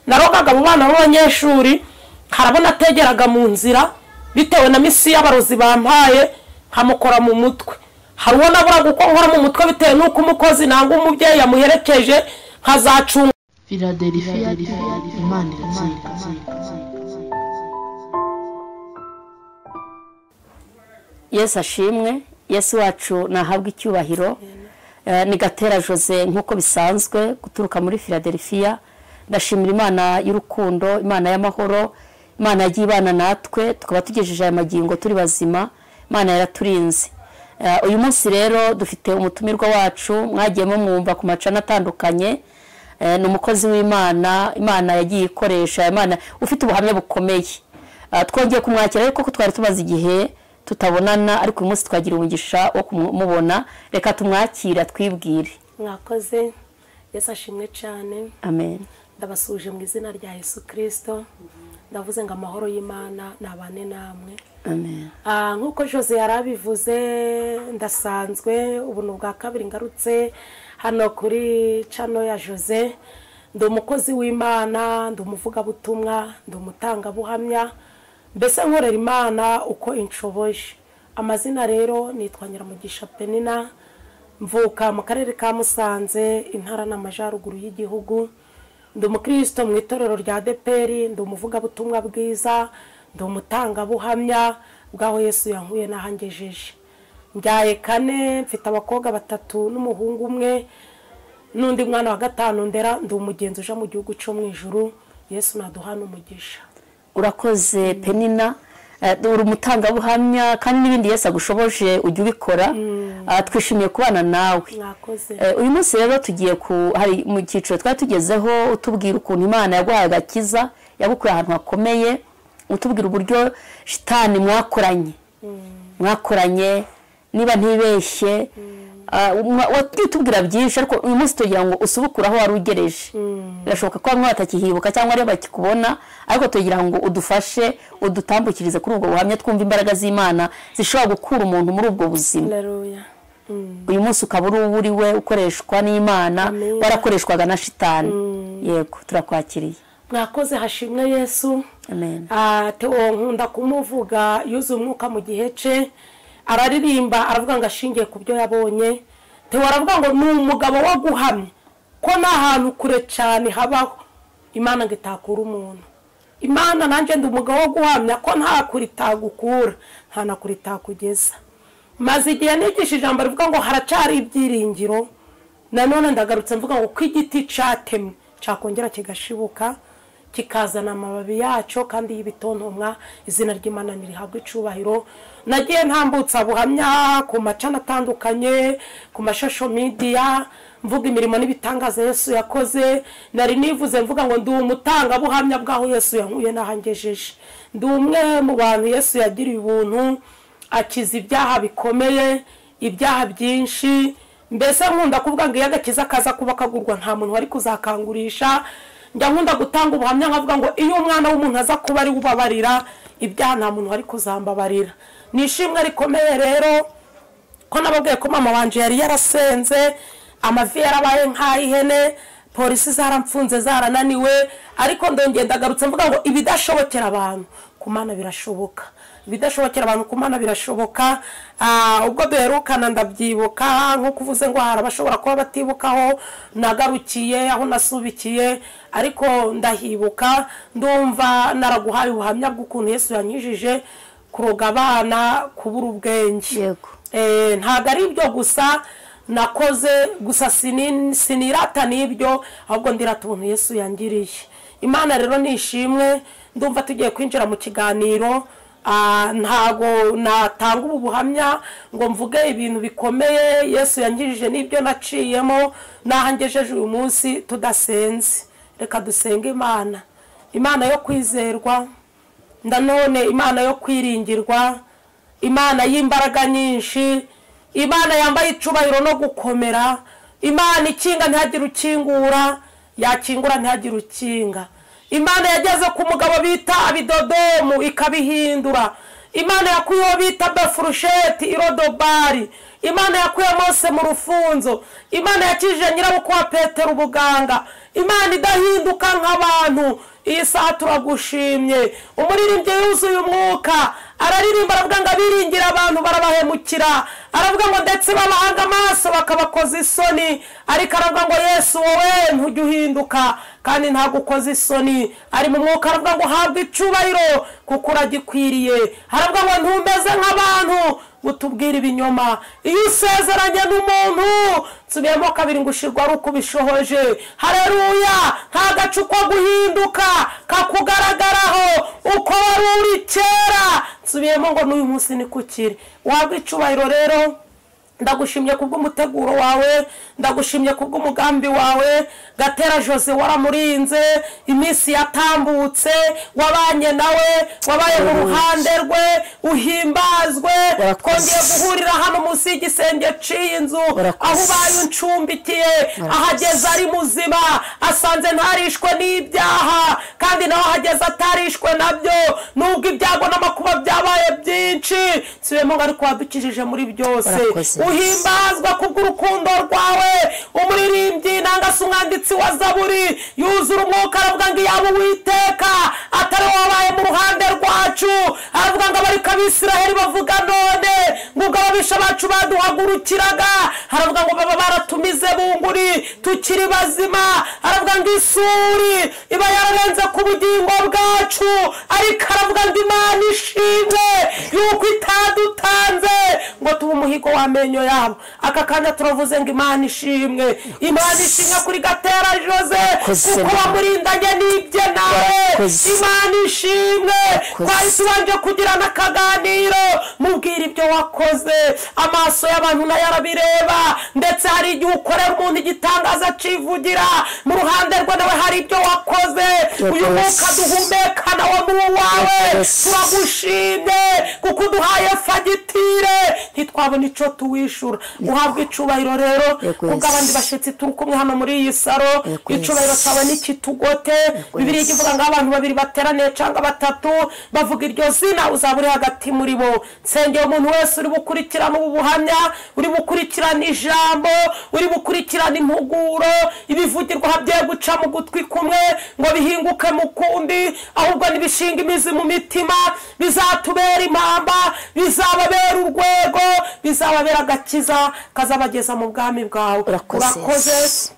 Narogaga mu bana b'abanyeshuri, harabona ategeraga mu nzira bitewe na misi y'abarozi bampaye, nkamukora mu mutwe. Hari uwo naburaga uko nkora mu mutwe bitewe n'uko umukozi nangwa umubyeyi yamuherekeje, nkazacunga. Philadelphia, Imana iratsinda. Yesu ashimwe, Yesu wacu nahabwa icyubahiro. Ni Gatera Jose nk'uko bisanzwe guturuka muri Philadelphia. Ndashimira Imana y'urukundo, Imana y'amahoro, Imana yagiye ibana natwe tukaba tugejeje aya magingo turi bazima. Imana yaraturinze. Uyu munsi rero dufite umutumirwa wacu mwagiyemo mwumva ku macana atandukanye. Ni umukozi w'Imana, Imana yagiye ikoresha, Imana ufite ubuhamya bukomeye. Twongeye kumwakira ariko ko twari tumaze igihe tutabonana, ariko uyu munsi twagira umugisha wo kumubona. Reka tumwakira twibwire. Mwakoze, Yesu ashimwe cyane. Amen. Ndabasuje mu izina rya Yesu Kristo. Ndavuze ngo amahoro y'Imana nabane namwe. Amen. Nkuko Jose yarabivuze, ndasanzwe ubu ni ubwa kabiri ngarutse hano kuri channel ya Jose. Ndi umukozi w'Imana, ndi umuvugabutumwa, ndi umutangabuhamya, mbese nkorera Imana uko inshoboje. Amazina rero nitwa Nyiramugisha Penina, mvuka mu karere ka Musanze, intara n'amajaruguru y'igihugu. Ndi umukristo mu itorero rya ADEPR, ndi umuvugabutumwa bwiza, ndi umutangabuhamya bw'aho Yesu yankuye n'ahangejeje. Mbyaye kane, mfite abakobwa batatu n'umuhungu umwe n'undi mwana wa gatanu ndera. Ndi umugenzi uja mu gihugu cyo mu ijuru. Yesu naduhana umugisha. Urakoze Penina, uri umutangabuhamya kandi n'ibindi Yesu agushoboje ujya ubikora. Twishimiye kubana nawe. Mwakoze. Uyu munsi rero tugiye ku hari mu cyiciro twari tugezeho utubwira ukuntu Imana yaguhaye agakiza, yagukuye ahantu hakomeye, utubwira uburyo shitani mwakoranye. Mwakoranye niba ntibeshye, watubwira byinshi, ariko uyu munsi tugira ngo usubukure aho wari ugereje. Birashoboka ko bamwe batakihibuka cyangwa ari bakikubona, ariko tugira ngo udufashe udutambukirize kuri ubwo buhamya, twumva imbaraga z'Imana zishobora gukura umuntu muri ubwo buzima. Haleluya. Uyu munsi ukaba uri uwuriwe ukoreshwa n'Imana, warakoreshwaga na shitani. Yego, turakwakiriye. Mwakoze, hashimwe Yesu. Amen. Theo nkunda kumuvuga yuzuye umwuka mu gihe ce, araririmba aravuga ngo ashingiye ku byo yabonye. Theo aravuga ngo ni umugabo wo guhamya ko nta hantu kure cyane habaho Imana ngo itakura umuntu. Imana nanjye ndi umugabo wo guhamya ko nta kure itagukura, nta na kure itakugeza. Maze igihe nigisha ijambo rivuga ngo haracyari ibyiringiro, nanone ndagarutse mvuga ngo ko igiti cyatemwe cyakongera kigashibuka kikazana amababi yacyo kandi y'ibitontomwa. Izina ry'Imana nirihabwe icubahiro. Nagiye ntambutsa buhamya ku macana atandukanye, ku mashosho media, mvuga imirimo n'ibitangaza Yesu yakoze. Nari nivuze mvuga ngo ndi umutangabuhamya bw'aho Yesu yankuye n'ahangejeje. Ndi umwe mu bantu Yesu yagiriye ubuntu, akiza ibyaha bikomeye, ibyaha byinshi. Mbese nkunda kuvuga ngo iyo agakiza kaza kuba kagurwa nta muntu wari kuzakangurisha. Njya nkunda gutanga ubuhamya nkavuga ngo iyo umwana w'umuntu aza kuba ari ubabarira ibyaha nta muntu wari kuzambabarira. Ni ishimwe rikomeye rero ko nababwiye ko mama wanje yari yarasenze, amavi yarabaye nk'ay'ihene, polisi zaramfunze zarananiwe, ariko ndongeye ndagarutse mvuga ngo ibidashobokera abantu ku Mana birashoboka. Ibidashobokera abantu ku Mana birashoboka. Ubwo duherukana ndabyibuka nko kuvuze ngo hari abashobora kuba batibukaho nagarukiye aho nasubikiye, ariko ndahibuka ndumva naraguhaye ubuhamya bw'ukuntu Yesu yankijije kuroga abana kubura ubwenge. Yego. Ntabwo ari ibyo gusa nakoze gusa, sinirata n'ibyo, ahubwo ndirata ubuntu Yesu yangiriye. Imana rero nishimwe. Ndumva tugiye kwinjira mu kiganiro. Ntago natanga ubu buhamya ngo mvuge ibintu bikomeye Yesu yangirije n'ibyo naciyemo nahangejeje uyu munsi tudasenze. Reka dusenge Imana, Imana yo kwizerwa, ndanone Imana yo kwiringirwa, Imana y'imbaraga nyinshi, Imana yambaye icubahiro no gukomera, Imana ikinga ntihagire ukingura, yakingura ntihagire ukinga. Imana yageze ku mugabo bita Abidodomu ikabihindura. Imana yakuye bita Befurusheti irodobari. Imana yakuye Mose mu rufunzo. Imana yakijije nyirabukwe wa Petero ubuganga. Imana idahinduka nk'abantu. Iyi saha turagushimye. Umuririmbyi yuzuye umwuka araririmba aravuga ngo abiringira abantu barabahemukira, aravuga ngo ndetse babahanga amaso bakabakoza isoni, ariko aravuga ngo Yesu wowe ntujya uhinduka kandi ntagukoza isoni. Ari mu mwuka aravuga ngo habwa icyubahiro kuko uragikwiriye. Aravuga ngo ntumeze nk'abantu utubwira ibinyoma. Iyo usezeranye n'umuntu, nsubiyemo kabiri ngo ushirwa ari uko ubishohoje. Haleluya! Nta gacu ko guhinduka kakugaragaraho uko wari uri kera. Nsubiyemo ngo n'uyu munsi ni kukiri. Wabwa icyubahiro rero, ndagushimye kubw'umuteguro wawe, ndagushimye kubw'umugambi wawe. Gatera Jose waramurinze iminsi yatambutse, wabanye nawe, wabaye mu ruhande rwe, uhimbazwe. Twongeye guhurira hano munsi y'igisenge cy'iyi nzu, aho ubaye uncumbikiye, ahageze ari muzima, asanze ntarishwe n'ibyaha, kandi nawe ahageze atarishwe nabyo, nubwo ibyago n'amakuba byabaye byinshi. Nsubiyemo ngo ariko wadukijije muri byose. Uhimbazwa kubw'urukundo rwawe. Umuririmbyi nanga se umwanditsi wa Zaburi yuzura umwuka aravuga ngo iyaba Uwiteka atari wabaye mu ruhande rwacu, aravuga ngo abariko Abisiraheli bavuga none ngo ubwo ababisha bacu baduhagurukiraga, aravuga ngo baba baratumize bunguri tukiri bazima, aravuga ngo isuri iba yararenze ku bugingo bwacu, ariko aravuga ngo Imana ishimwe yuko itadutanze ngo tube umuhigo w'amenyo yabo. Aka kanya turavuze ngo Imana ishimwe, Imana ishimwe kuri Gatera Jose kuko wamurindanye n'ibye nawe. Imana ishimwe twari tubanje kugirana akaganiro, mubwira ibyo wakoze, amaso y'abantu nayo arabireba, ndetse hari igihe ukorera umuntu igitangaza acivugira mu ruhande rwe, nawe hari ibyo wakoze. Uyu mwuka duhumeka nawo ni uwawe, turagushimye kuko uduhaye fagitire ntitwabona icyo tuwishura. Uhabwa icubahiro rero kubwo abandi bashitsi turi kumwe hano muri iyi saro, icubahiro cyawe nikitugote. Bibiliya ivuga ngo abantu babiri bateraniye cyangwa batatu bavuga iryo zina, uzaba uri hagati muri bo. Nsengera umuntu wese uri bukurikirana ubu buhamya, uri bukurikirana ijambo, uri bukurikirana impuguro, ibivugirwa habye guca mu gutwi kumwe ngo bihinguke mu kundi, ahubwo nibishinga imizi mu mitima, bizatubera impamba, bizababera urwego, bizababera agakiza kazabageza mu bwami bwawe. Urakoze.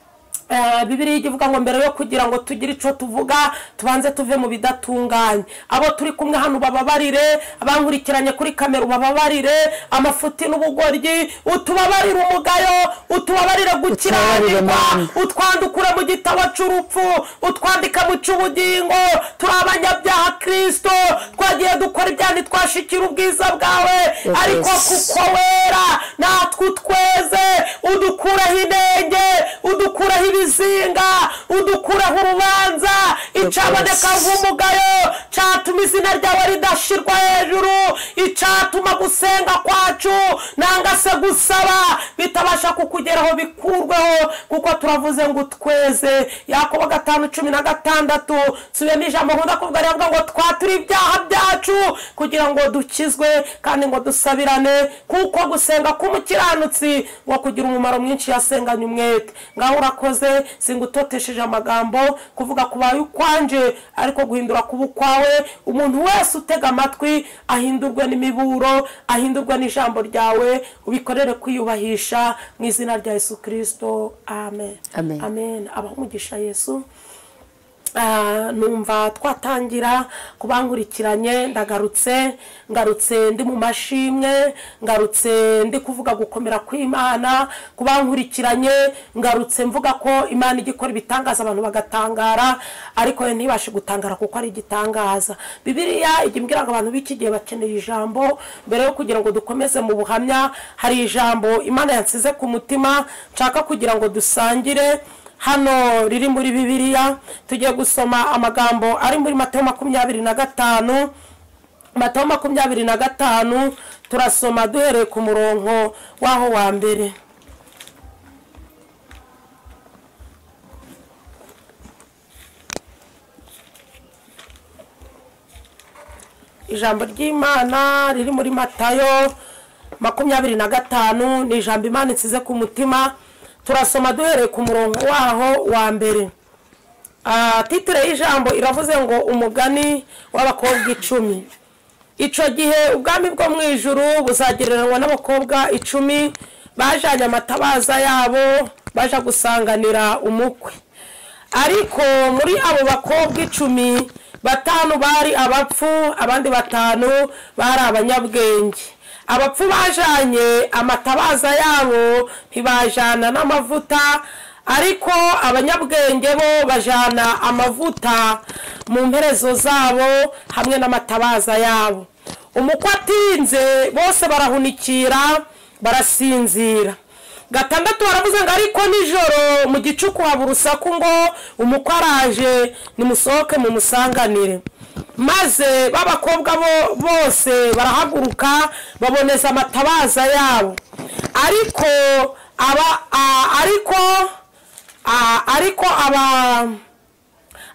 Bibiliya ivuga ngo mbere yo kugira ngo tugire ico tuvuga tubanze tuve mu bidatunganye. Abo turi kumwe hano bababarire, abankurikiranye kuri kamera bababarire amafuti n'ubugoryi, utubabarire umugayo, utubabarire gukiranirwa, utwandukure mu gitabo cy'urupfu, utwandika mu cy'ubugingo. Turi abanyabyaha Kristo, twagiye dukora ibyaha ntitwashikira ubwiza bwawe, ariko kuko wera natwe utweze, udukuraho inenge, udukuraho ibizinga, udukuraho urubanza, icaboneka nk'umugayo catuma izina ryawe ridashirwa hejuru, icatuma gusenga kwacu nanga se gusaba bitabasha kukugeraho bikurweho, kuko turavuze ngo utweze. Yakobo 5:16 nsubiyemo ijambo nkunda kuvuga rivuga ngo twatura ibyaha byacu kugira ngo dukizwe kandi ngo dusabirane, kuko gusenga k'umukiranutsi ngo kugira umumaro mwinshi yasenganye umwete. Ngaho urakoze, singutotesheje amagambo kuvuga kubaye ukwanje, ariko guhindura kuba ukwawe. Umuntu wese utega amatwi ahindurwe n'imiburo, ahindurwe n'ijambo ryawe, ubikorere kwiyubahisha mu izina rya Yesu Kristo. Amen. Amen. Abaha umugisha Yesu. Numva twatangira kubankurikiranye, ndagarutse, ngarutse ndi mu mashimwe, ngarutse ndi kuvuga gukomera kw'Imana. Kubankurikiranye ngarutse mvuga ko Imana igikora ibitangaza abantu bagatangara, ariko yo ntibashe gutangara kuko ari igitangaza. Bibiliya igimbwira ngo abantu b'iki gihe bakeneye ijambo. Mbere yo kugira ngo dukomeze mu buhamya, hari ijambo Imana yansize ku mutima nshaka kugira ngo dusangire hano riri muri Bibiliya. Tugiye gusoma amagambo ari muri Matayo 25, Matayo 25, turasoma duhereye ku murongo waho wa mbere. Ijambo ry'Imana riri muri Matayo 25 ni ijambo Imana insize ku mutima. Turasoma duhereye ku murongo waho wa mbere. Titire y'ijambo iravuze ngo umugani w'abakobwa 10. Ico gihe ubwami bwo mu ijuru buzagereranywa n'abakobwa 10 bajanye amatabaza yabo baja gusanganira umukwe. Ariko muri abo bakobwa 10, 5 bari abapfu, abandi 5 bari abanyabwenge. Abapfu bajanye amatabaza yabo ntibajana n'amavuta, ariko abanyabwenge bo bajana amavuta mu mperezo zabo hamwe n'amatabaza yabo. Umukwe atinze bose barahunikira barasinzira. 6 baravuze ngo ariko nijoro mu gicuku haba urusaku ngo umukwe araje, nimusohoke mumusanganire. Maze b'abakobwa bo bose barahaguruka baboneza amatabaza yabo. Ariko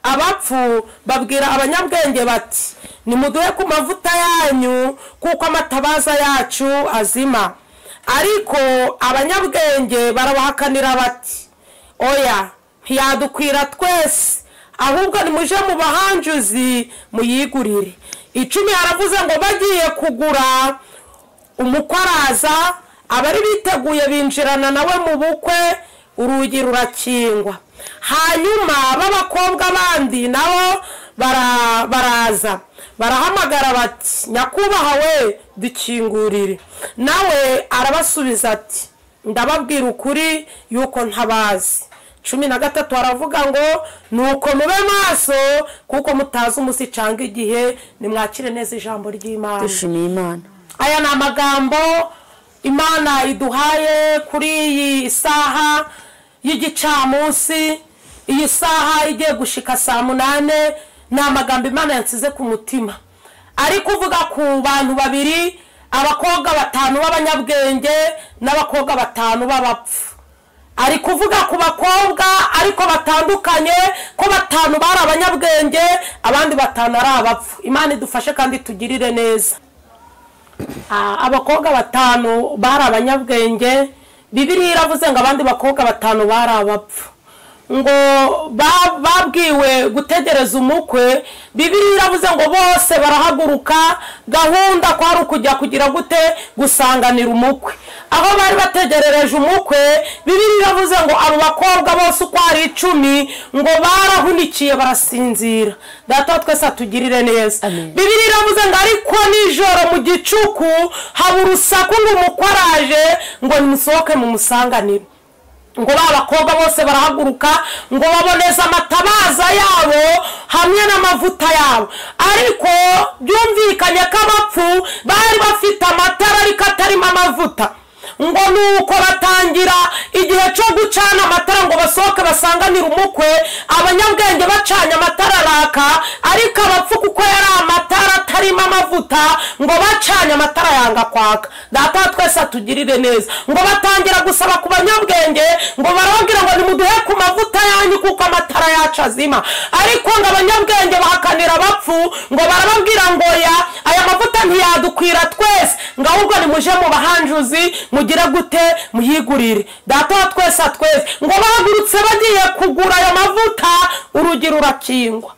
abapfu babwira abanyabwenge bati nimuduhe ku mavuta yanyu kuko amatabaza yacu azima. Ariko abanyabwenge barabahakanira bati oya, ntiyadukwira twese, ahubwo nimuje mu bahanjuzi muyigurire. 10 aravuze ngo bagiye kugura, umukwe araza, abari biteguye binjirana nawe mu bukwe, urugi rurakingwa. Hanyuma b'abakobwa bandi nabo baraza barahamagara bati nyakubahwa we dukingurire. Nawe arabasubiza ati ndababwira ukuri yuko ntabazi. 13 aravuga ngo nuko mube maso kuko mutazi umunsi canga igihe. Nimwakire neza ijambo ry'Imana. Dushimiye Imana. Aya ni amagambo Imana iduhaye kuri iyi saha y'igicamunsi, iyi saha igiye gushika saa 8. Ni amagambo Imana yansize ku mutima, ari kuvuga ku bantu babiri, abakobwa 5 b'abanyabwenge n'abakobwa 5 b'abapfu. Ari kuvuga ku bakobwa ariko batandukanye, ko 5 bari abanyabwenge abandi 5 ari abapfu. Imana idufashe kandi tugirire neza. Abakobwa 5 bari abanyabwenge, Bibiliya iravuze ngo abandi bakobwa 5 bari abapfu. Ngo babwiwe gutegereza umukwe. Bibiliya iravuze ngo bose barahaguruka, gahunda kwari ukujya kugira gute gusanganira umukwe. Aho bari bategerereje umukwe, Bibiliya iravuze ngo abo bakobwa bose uko ari 10 ngo barahunikiye barasinzira. Data twese atugirire neza. Bibiliya iravuze ngo ariko nijoro mu gicuku haba urusaku ngo umukwe araje, ngo nimusohoke mumusanganire. Ngo b'abakobwa bose barahaguruka ngo baboneze amatabaza yabo hamwe n'amavuta yabo. Ariko byumvikanye ko abapfu bari bafite amatara ariko atarimo amavuta. Ngo nuko batangira igihe cyo gucana amatara ngo basohoke basanganire umukwe. Abanyabwenge bacanye amatara araka, ariko abapfu kuko yari amatara atarimo amavuta ngo bacanye amatara yanga kwaka. Data twese atugirire neza. Ngo batangira gusaba ku banyabwenge ngo barababwira ngo nimuduhe ku mavuta yanyu kuko amatara yacu azima. Ariko ngo abanyabwenge bahakanira abapfu ngo barababwira ngo ya aya mavuta ntiyadukwira twese, ngo ahubwo nimuje mu bahanjuzi mugire gute muyigurire. Data twese atwese. Ngo bahagurutse bagiye kugura ayo mavuta, urugi rurakingwa.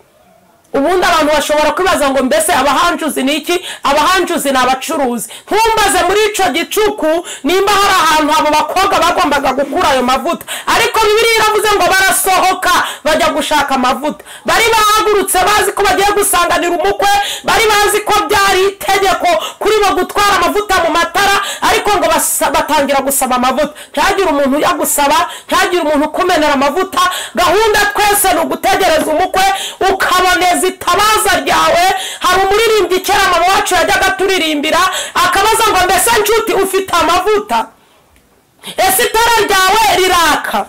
Ubundi abantu bashobora kwibaza ngo mbese abahanjuzi ni iki? Abahanjuzi ni abacuruzi. Ntumbaze muri ico gicuku nimba hari ahantu abo bakobwa bagombaga gukura ayo mavuta, ariko Bibiliya iravuze ngo barasohoka bajya gushaka amavuta. Bari bahagurutse bazi ko bagiye gusanganira umukwe, bari bazi ko byari itegeko kuri bo gutwara amavuta mu matara, ariko ngo batangira gusaba amavuta. Ntihagire umuntu yagusaba, ntihagire umuntu ukumenera amavuta. Gahunda twese ni ugutegereza umukwe ukaboneza itabaza ryawe. Hari umuririmbyi kera mama wacu yajyaga turirimbira akabaza ngo mbese nshuti ufite amavuta? Ese itara ryawe riraka?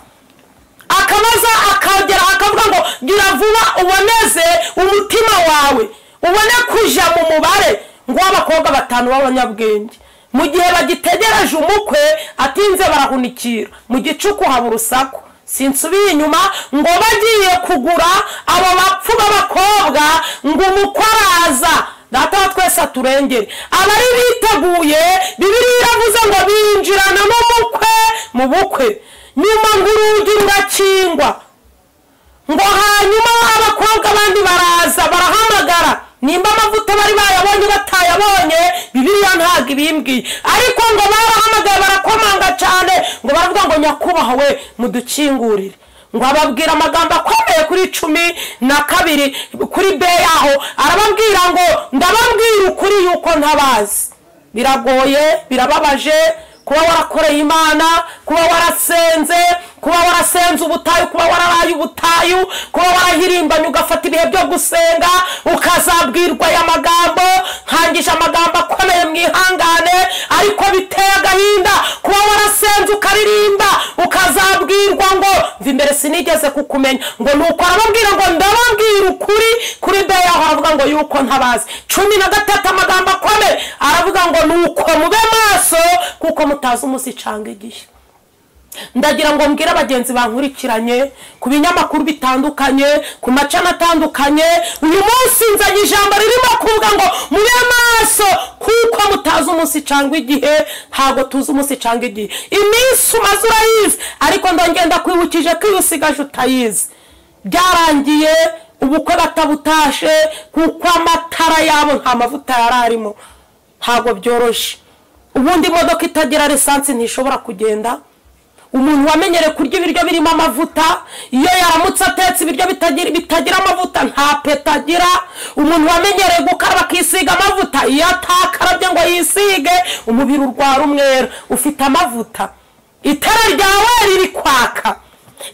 Akabaza akagera akavuga ngo gira vuba uboneze umutima wawe, ubone kuja mu mubare ngo abakobwa 5 b'abanyabwenge mu gihe bagitegereje umukwe atinze barahunikira mu gicuku haba urusaku. Sinsubiye inyuma ngo bagiye kugura abo bapfu b'abakobwa ngo umukwe araza. Data wa twese aturengere. Abari biteguye, Bibiliya iravuze ngo binjirana n'umukwe mu bukwe, nyuma ngo urugi rurakingwa, ngo hanyuma abakobwa bandi baraza barahamagara. Nimba amavuta bari bayabonye batayabonye, Bibiliya ntabwo ibimbwiye, ariko ngo barahamagaye barakomanga cyane, ngo baravuga ngo nyakubahwa we mudukingurire. Ngo ababwira amagambo akomeye kuri 12 kuri B yaho, arababwira ngo ndababwira ukuri yuko ntabazi. Biragoye, birababaje kuba warakoreye Imana, kuba warasenze, kuba warasenze ubutayu, kuba wararaye ubutayu, kuba warahirimbanye ugafata ibihe byo gusenga, ukazabwirwa aya magambo. Nkangije amagambo akomeye, mwihangane, ariko biteye agahinda kuba warasenze ukaririmba ukazabwirwa ngo mva imbere sinigeze kukumenya. Ngo nuko arababwira ngo ndababwira ukuri kuri B yaho, aravuga ngo yuko ntabazi. 13 amagambo akomeye, aravuga ngo nuko mube maso kuko mutazi umunsi canga igihe. Ndagira ngo mbwire abagenzi bankurikiranye ku binyamakuru bitandukanye, ku macana atandukanye, uyu munsi nzanye ijambo ririmo kuvuga ngo mube maso kuko mutazi umunsi cangwa igihe. Ntago tuzi umunsi cangwa igihe. Iminsi umaze urayizi, ariko ndongenda kwibukije ko iyo usigaje utayizi. Byarangiye ubukwe batabutashe kuko amatara yabo nta mavuta yararimo. Ntago byoroshe. Ubundi imodoka itagira lisansi ntishobora kugenda. Umuntu wamenyereye kurya ibiryo birimo amavuta, iyo yaramutse atetse ibiryo bitagira amavuta nta peta agira. Umuntu wamenyereye gukaraba akisiga amavuta, iyo atakarabye ngo yisige umubiri urwara umwera. Ufite amavuta, itara ryawe riri kwaka.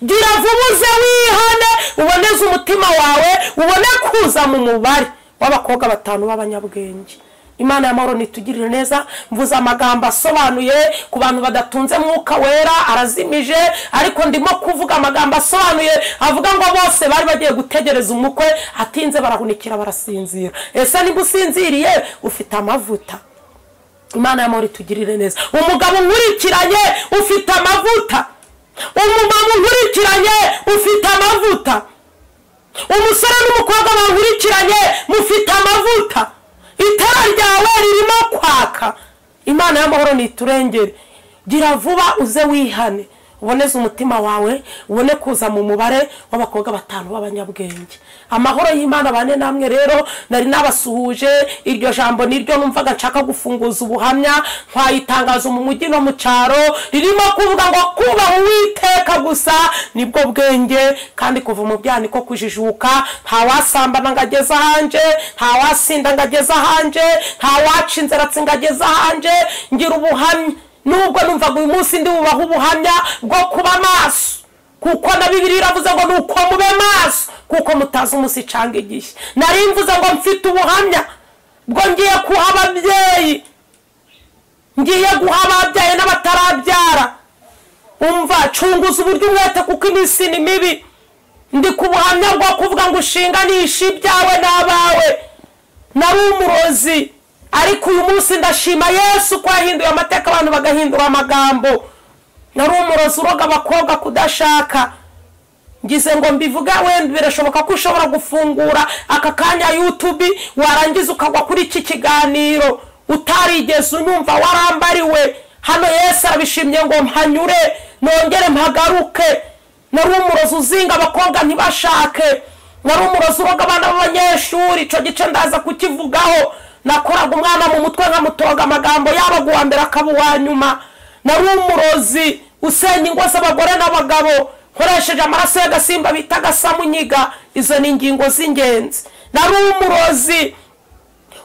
Gira vuba uze wihane, uboneze umutima wawe, ubone kuza mu mubare w'abakobwa 5 b'abanyabwenge. Imana y'amahoro nitugirire neza. Mvuze amagambo asobanuye ku bantu badatunze mwuka wera, arazimije, ariko ndimo kuvuga amagambo asobanuye avuga ngo bose bari bagiye gutegereza umukwe, atinze barahunikira barasinzira. Ese niba usinziriye ufite amavuta? Imana y'amahoro itugirire neza. Umugabo nkurikiranye ufite amavuta, umumama nkurikiranye ufite amavuta, umusore n'umukobwa bankurikiranye mufite amavuta, itara ryawe ririmo kwaka. Imana y'amahoro niturengere. Gira vuba uze wihane, uboneze umutima wawe, ubone kuza mu mubare w'abakobwa 5 b'abanyabwenge. Amahoro y'Imana bane namwe. Rero nari nabasuhuje, iryo jambo niryo numvaga nshaka gufunguza ubuhamya, nkwayitangaza mu mujyi no mu cyaro, ririmo kuvuga ngo kubaha Uwiteka gusa nibwo bwenge, kandi kuva mu byaha niko kujijuka. Nta wasambana ngo ageze ahanje, nta wasinda ngo ageze ahanje, nta waca inzara ngo ageze ahanje. Ngira ubuhamya nubwo numvaga uyu munsi ndi bubaha ubuhamya bwo kuba maso, kuko na Bibiliya iravuze ngo nuko mube maso kuko mutazi umunsi canga igihe. Nari mvuze ngo mfite ubuhamya bwo ngiye kuha ababyeyi, ngiye guha ababyaye n'abatarabyara. Umva, cunguza uburyo umwete kuko iminsi ni mibi. Ndi ku buhamya bwo kuvuga ngo ushinganishe ibyawe n'abawe. Nari umurozi, ariko uyu munsi ndashima Yesu ko yahinduye amateka, abantu bagahindura amagambo. Nari umurozi uroga abakobwa kudashaka. Ngize ngo mbivuga, wenda birashoboka ko ushobora gufungura aka kanya YouTube warangiza ukagwa kuri iki kiganiro utarigeze unyumva, warambariwe. Hano Yesu arabishimye ngo mpanyure nongere mpagaruke. Nari umurozi uzinga abakobwa ntibashake, nari umurozi uroga abana b'abanyeshuri, ico gice ndaza kukivugaho. Nakoraga umwana mu mutwe nkamutoga amagambo, yaba uwa mbere akaba uwa nyuma. Nari umurozi usenya ingo z'abagore n'abagabo nkoresheje amaraso y'agasimba bita gasamunyiga. Izo ni ingingo z'ingenzi. Nari umurozi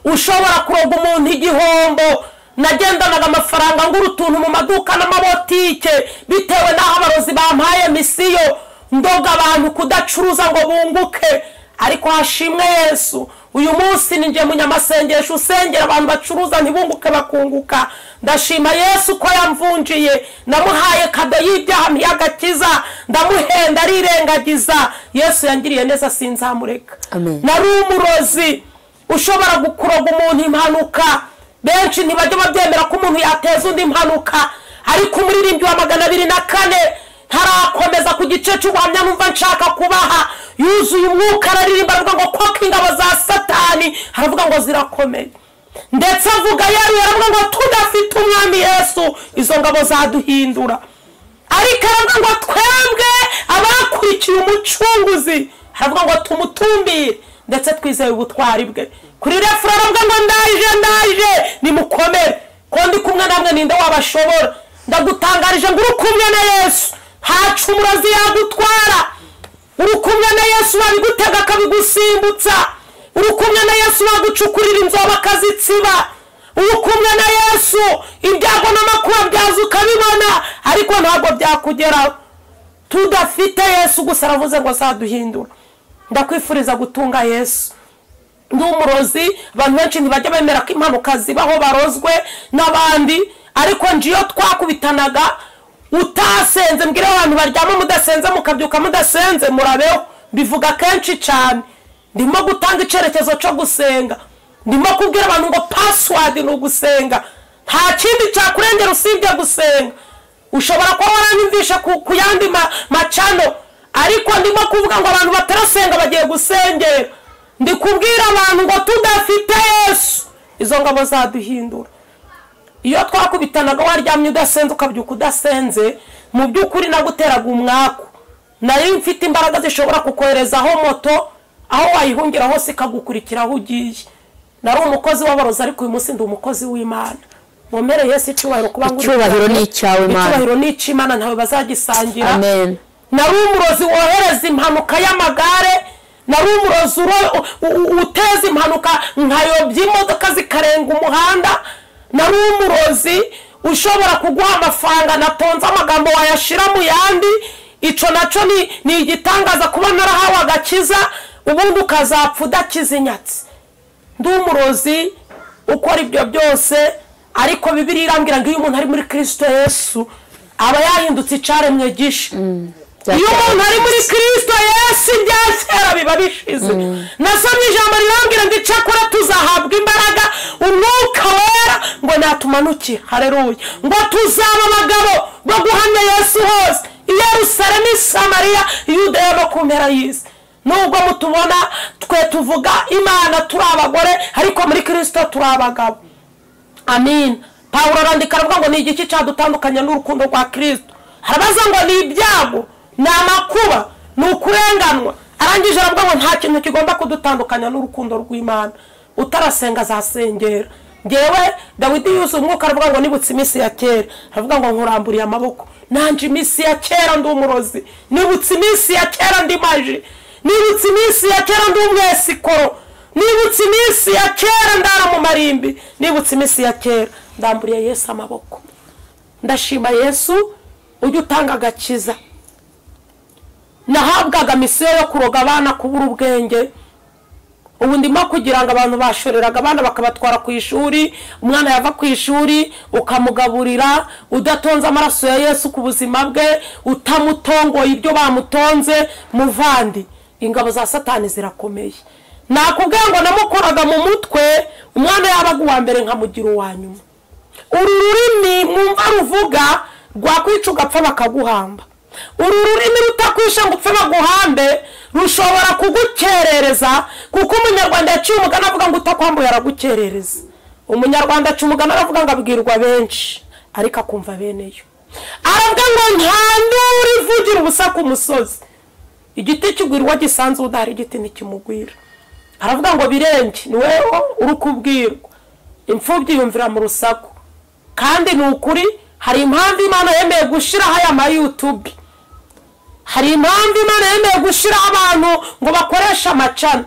ushobora kuroga umuntu igihombo. Nagendanaga amafaranga ngura utuntu mu maduka n'amabotike, bitewe n'aho abarozi bampaye misiyo, ndoga abantu kudacuruza ngo bunguke. Ariko hashimwe Yesu, uyu munsi ninjye munyamasengesho usengera abantu bacuruza ntibunguke bakunguka. Ndashima Yesu ko yamvunjiye, namuhaye kado y'ibyaha ntiyagakiza, ndamuhenda arirengagiza. Yesu yangiriye neza sinzamureka. Nari umurozi ushobora gukuroga umuntu impanuka. Benshi ntibajya babyemera ko umuntu yateza undi impanuka, ariko umuririmbyi wa 204 ntarakomeza ku gice cy'ubuhamya numva nshaka kubaha, yuzuye umwuka araririmba avuga ngo koko ingabo za Satani, aravuga ngo ngo zirakomeye. Ndetse avuga yari yaravuga ngo tudafite umwami Yesu izo ngabo zaduhindura. Ariko aravuga ngo twebwe abakurikiye umucunguzi, aravuga ngo tumutumbire ndetse twizeye ubutwari bwe. Kuri refura aravuga ngo ndaje ndaje nimukomere, ko ndi kumwe namwe ninde wabashobora. Ndagutangarije ngo uri kumwe na Yesu ntacu umurozi yagutwara. Uri kumwe na Yesu wabigutega akabigusimbutsa. Uri kumwe na Yesu wagucukurira inzoba akazitsiba. Uri kumwe na Yesu ibyago n'amakuba byaza ukabibona, ariko ntabwo byakugeraho. Tudafite Yesu gusa aravuze ngo azaduhindura. Ndakwifuriza gutunga Yesu. Ndi umurozi, abantu benshi ntibajya bemera ko impanuka zibaho barozwe n'abandi, ariko njiyo twakubitanaga utasenze, mbwira abantu baryama mudasenze mukabyuka mudasenze murabeho. Bivuga kenshi cyane. Ndimo gutanga icyerekezo cyo gusenga, ndimo kubwira abantu ngo password ni ugusenga, nta kindi cyakurengera usibye gusenga. Ushobora kuba waranyumvisha ku yandi macano, ariko ndimo kuvuga ngo abantu batarasenga bagiye gusengera. Ndi kubwira abantu ngo tudafite Yesu izo ngabo zaduhindura. Iyo twakubitanaga waryamye udasenze ukabyuka udasenze, mu by'ukuri naguteraga umwaku. Nari mfite imbaraga zishobora kukoherezaho moto, aho wayihungira hose ikagukurikira aho ugiye. Nari umukozi w'abarozi, ariko uyu munsi ndi umukozi w'Imana. Mwemere Yesu icyubahiro kuba ngo icyubahiro ni icyawe Imana, icyubahiro ni icy'Imana, ntawe bazagisangira. Amen. Nari umurozi wohereza impanuka y'amagare, nari umurozi uteza impanuka nkayobya imodoka zikarenga umuhanda, nari umurozi ushobora kuguha amafaranga natonze amagambo wayashira mu yandi. Ico naco ni igitangaza kuba narahawe agakiza, ubundi ukazapfa udakiza inyatsi. Ndi umurozi ukora ibyo byose, ariko Bibiliya irambwira ngo iyo umuntu ari muri Kristo Yesu aba yahindutse icaremwe gisha. Iyo umuntu ari muri Kristo Yesu ibya kera biba bishize. Nasomye ijambo rirambwira ngo icyakora tuzahabwa imbaraga umwuka wera ngo natumanuke. Haleluya. Ngo tuzaba abagabo bo guhamya Yesu hose, i Yerusalemu, i Samariya, i Yudeya no ku mpera y'isi. Nubwo mutubona twe tuvuga Imana turi abagore, ariko muri Kristo turi abagabo. Amin. Pawulo arandika aravuga ngo ni igiki cyadutandukanya n'urukundo rwa Kristo. Harabaza ngo ni ibyago, ni amakuba, ni ukurenganwa. Arangije aravuga ngo nta kintu kigomba kudutandukanya n'urukundo rw'Imana. Utarasenga azasengera. Ngewe Dawidi yuzuye umwuka aravuga ngo nibutse iminsi ya kera, aravuga ngo nkuramburiye amaboko. Nanje iminsi ya kera ndi umurozi, nibutse iminsi ya kera ndi maji, nibutse iminsi ya kera ndi umwesikoro, nibutse iminsi ya kera ndara mu marimbi, nibutse iminsi ya kera ndamburiye Yesu amaboko. Ndashima Yesu ujya utanga agakiza. Nahabwaga misiyo yo kuroga abana kubura ubwenge. Ubu ndimo kugira ngo abantu bashoreraga abana bakabatwara ku ishuri, umwana yava ku ishuri ukamugaburira udatonze amaraso ya Yesu ku buzima bwe, utamutongoye ibyo bamutonze. Muvandi, ingabo za Satani zirakomeye. Nakubwiye ngo namukoraga mu mutwe, umwana yabaga uwa mbere nkamugira uwa nyuma. Uru rurimi mwumva ruvuga rwakwica ugapfa bakaguhamba. Uru rurimi rutakwisha ngo upfe baguhambe rushobora kugukerereza, kuko umunyarwanda yaciye umugani avuga ngo utakwambuye aragukerereza. Umunyarwanda aca umugani aravuga ngo abwirwa benshi ariko akumva beneyo. Aravuga ngo nta nduru ivugira ubusa ku musozi, igiti kigwirwa gisanzwe udahari igiti ntikimugwira. Aravuga ngo birenge ni wewe uri kubwirwa, imfubyi yumvira mu rusaku. Kandi ni ukuri, hari impamvu Imana yemeye gushiraho aya ma YouTube, hari impamvu Imana yemeye gushiraho abantu ngo bakoreshe amacano.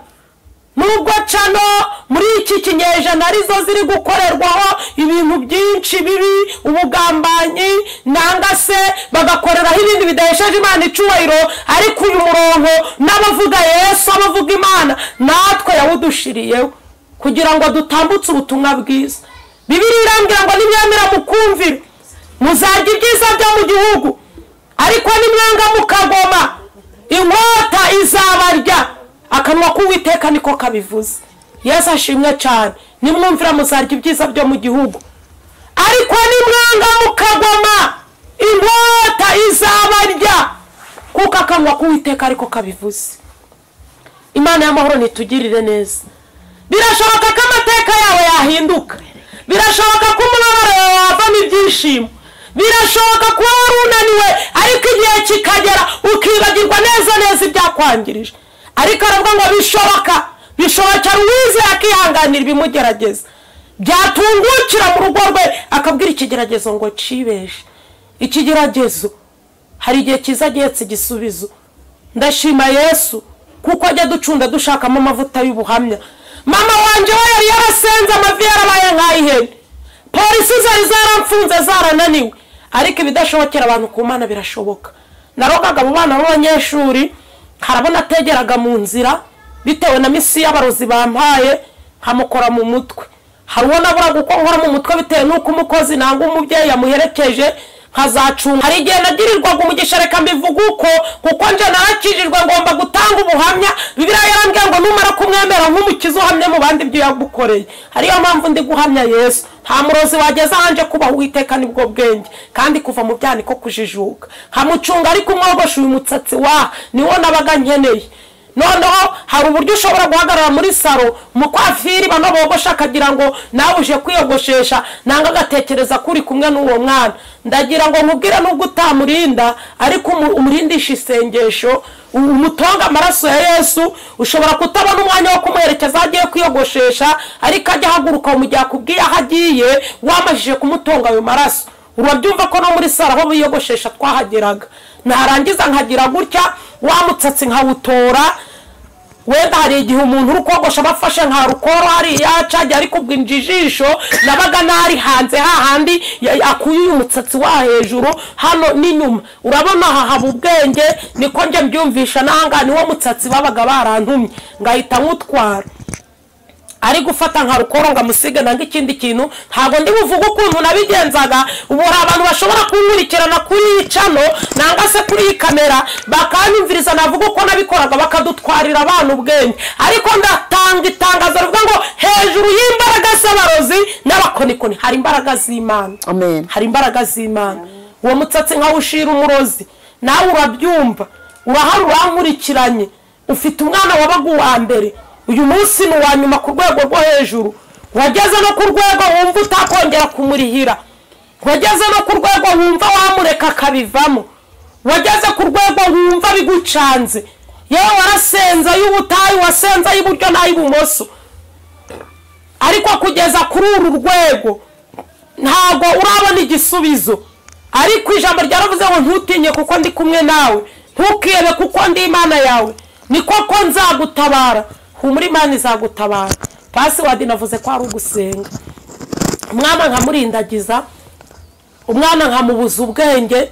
Nubwo cano muri iki kinyejana arizo ziri gukorerwaho ibintu byinshi bibi, ubugambanyi, nanga se bagakoreraho ibindi bidahesheje Imana icyubahiro, ariko uyu murongo n'abavuga Yesu, abavuga Imana, natwe yawudushiriyeho kugira ngo dutambutse ubutumwa bwiza. Bibiliya irambwira ngo nimwemera mukumvira muzarya ibyiza byo mu gihugu, ariko nimwanga mukagoma inkota izabarya. Akanwa k'Uwiteka niko kabivuze. Yesu ashimwe cyane. Nimwumvira muzarya ibyiza byo mu gihugu, ariko nimwanga mukagoma inkota izabarya, kuko akanwa k'Uwiteka ariko kabivuze. Imana y'amahoro nitugirire neza. Birashoboka ko amateka yawe yahinduka. Birashoboka ko umubabaro wawe wavamo ibyishimo. Birashoboka kuba wari unaniwe ariko igihe kikagera ukibagirwa neza neza ibyakwangirije. Ariko aravuga ngo bishoboka, bishobokera uwizeye akihanganira ibimugerageza. Byatungukira mu rugo rwe akabwira ikigeragezo ngo cibeshe. Ikigeragezo hari igihe kiza gihetse igisubizo. Ndashima Yesu kuko ajya ducunda dushakamo amavuta y'ubuhamya. Mama wanje we yari yarasenze amavi yarabaye nk'ay'ihene. Polisi zari zaramfunze zarananiwe. Ariko ibidashobokera abantu ku Mana birashoboka. Narogaga abo bana b'abanyeshuri, harabona ategeraga mu nzira bitewe na misi y'abarozi bampaye, nkamukora mu mutwe. Hari uwo naburaga uko nkora mu mutwe bitewe n'uko umukozi nangwa umubyeyi yamuherekeje, nkazacunga. Hari igihe nagirirwaga umugisha, reka mbivuge uko, kuko nje narakijijwe ngomba gutanga ubuhamya. Bibiliya yarambwiye ngo numara kumwemera nk'umukiza uhamye mu bandi ibyo yagukoreye. Hariyo mpamvu ndi guhamya Yesu. Nta murozi wageza hanje kubaho Uwiteka nibwo bwenge, kandi kuva mu byaha niko kujijuka. Nkamucunga ariko umwogosha uyu mutsatsi wa niwo nabaga nkeneye. Noneho hari uburyo ushobora guhagarara muri saro umukwafiri bano bogosha akagira ngo nawe uje kwiyogoshesha, nanga agatekereza kuri kumwe n'uwo mwana. Ndagira ngo nkubwire nubwo utamurinda ariko umurindisha isengesho, umutonga amaraso ya Yesu. Ushobora kutabona umwanya wo kumuherekeza agiye kwiyogoshesha, ariko ajya ahaguruka mu gihe akubwiye aho agiye wamajije kumutonga ayo maraso. Urabyumva ko no muri saro aho biyogoshesha twahageraga. Narangiza nkagira gutya wa mutsatsi nkawutora. Wenda hari igihe umuntu uri kogosha abafashe nka rukoro hariya cajya ariko ubwo injijisho nabaga nari hanze hahandi akuye uyu mutsatsi wa hejuru hano n'inyuma. Urabona aha haba ubwenge, niko nje mbyumvisha nahanga niwo mutsatsi babaga barantumye ngahita nkutwara. Ari gufata nka rukoro ngo amusige nanga ikindi kintu. Ntabwo ndi buvuge ukuntu nabigenzaga. Ubu hari abantu bashobora kunkurikirana kuri iyi channel nanga se kuri iyi kamera bakanyumviriza navuga uko nabikoraga bakadutwarira abantu ubwenge. Ariko ndatanga itangazo rivuga ngo hejuru y'imbaraga z'abarozi n'abakonikoni hari imbaraga z'Imana. Amen. Hari imbaraga z'Imana. Uwo mutsatsi nkawushira umurozi, nawe urabyumva, urahari urankurikiranye, ufite umwana wabaga uwa mbere, uyu munsi ni uwa nyuma ku rwego rwo hejuru. Wageze no ku rwego wumva utakongera kumurihira, wageze no ku rwego wumva wamureka akabivamo, wageze ku rwego wumva bigucanze. Yewe warasenze y'ubutayu, wasenze y'iburyo n'ay'ibumoso, ariko kugeza kuri uru rwego ntabwo urabona igisubizo. Ariko ijambo ryaravuze ngo ntutinye kuko ndi kumwe nawe, ntukihebe kuko ndi Imana yawe, ni koko nzagutabara. Humura, Imana izagutabara. Password navuze ko ari ugusenga. Umwana nkamurindagiza, umwana nkamubuza ubwenge.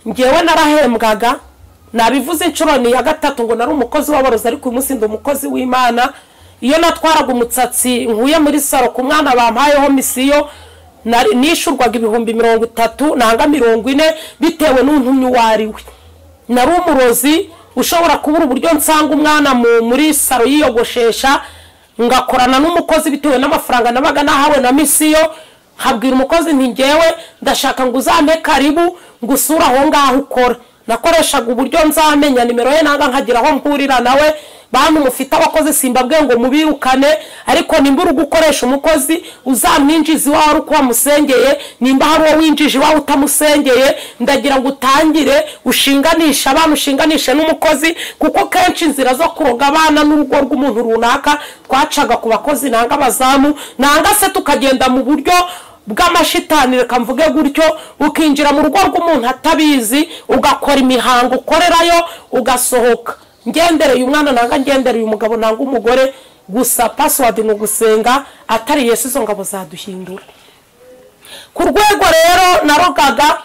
Ngewe narahembwaga, nabivuze inshuro ni ya gatatu ngo nari umukozi w'aborozi, ariko uyu munsi ndi umukozi w'Imana. Iyo natwaraga umutsatsi nkuye muri saro ku mwana bampayeho misiyo, nishurwaga 30,000 nanga 40 bitewe n'untumye uwo ari we. Nari umurozi ushobora kubura uburyo nsanga umwana muri saro yiyogoshesha, ngakorana n'umukozi bitewe n'amafaranga nabaga nahawe na misiyo. Nkabwira umukozi nti ngewe ndashaka ngo uzampe karibu ngusura aho ngaho ukora. Nakoreshaga uburyo nzamenya nimero ye nanga nkagira aho mpurira nawe. Bantu mufite abakozi simbabwiye ngo mubirukane, ariko nimba uri gukoresha umukozi uzamwinjiza iwawe ari uko wamusengeye, nimba hari uwo winjije iwawe utamusengeye, ndagira ngo utangire ushinganishe abana, ushinganishe n'umukozi, kuko kenshi inzira zo kuroga abana n'urugo rw'umuntu runaka twacaga ku bakozi nanga abazamu, nanga se tukagenda mu buryo bw'amashitani, reka mvuge gutyo, ukinjira mu rugo rw'umuntu atabizi, ugakora imihango ukorerayo ugasohoka. Ngendereye umwana nanga ngendereye umugabo nanga umugore, gusa password ni ugusenga, atari Yesu izo ngabo zaduhindura. Ku rwego rero narogaga,